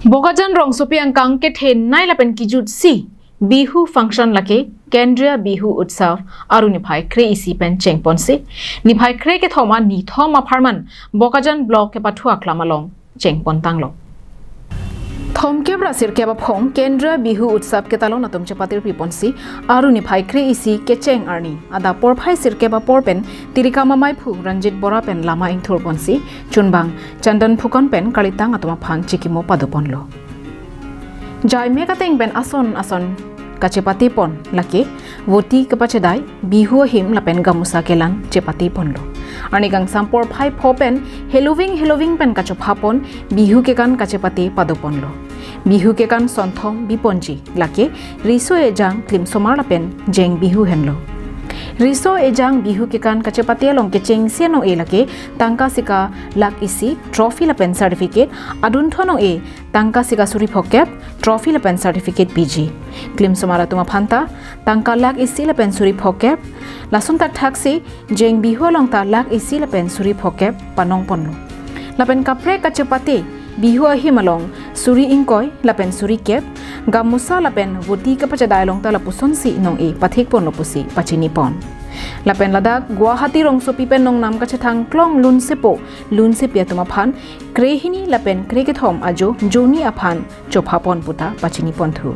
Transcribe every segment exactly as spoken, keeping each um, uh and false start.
Bokajan rongsopi angkang kethenei lapen kijutsi Bihu function lake Kendriya Bihu Utsav aru niphai kre-isi pen chengponsi, niphai krekethom anithom apharman Bokajan block kepathu aklam along chengpontanglo. Thomkep ra sirkep aphong Kendriya Bihu Utsav ketalon atum chepatirpiponsi aru niphai kre-isi kecheng arni adap porphai sirkep apor pen Tirikam amaiphu Ranjit Bora pen lama ingthurponsi chunbang Chandan Phukan pen kalitang atum aphan chikimo padoponlo. Jaimek ateng pen ason ason kachepatepon lake voti kepachedai, Bihu ahim lapen gamusa kelan chepatiponlo. Arni kangsam porphai pho pen heloving heloving pen kachophapon Bihu kekan kachepate padoponlo. Bihu kekan sonthom biponji lake riso ejang, klimsomar lapen jeng Bihu henlo. Riso ejang Bihu kekan kachepate along kechengsi anong-e lake tangka sika lakh isi, trophy lapen certificate, adunthu anong-e tangka sika suri phokep, trophy lapen certificate piji. Klimsomar atum aphanta tangka lakh isi lapen suri phokep, lason thakthaksi jeng Bihu along ta lakh isi lapen suri phokep panongponlo. Lapen kaprek kachepate Bihu ahim along suri ingkoi lapen suri kep, gamusa lapen voti kepachedai along ta lapusonsi nong-e pathikponlo pusi pachinipon. Lapen ladak Guwahati rongsopi pen nongnam kachethang klong lunsepo lunsepi atum aphan krehini lapen krekethom ajo joni aphan chophapon puta pachiniponthu.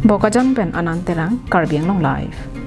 Bokajan pen Anand Terang, Karbi Anglong Live.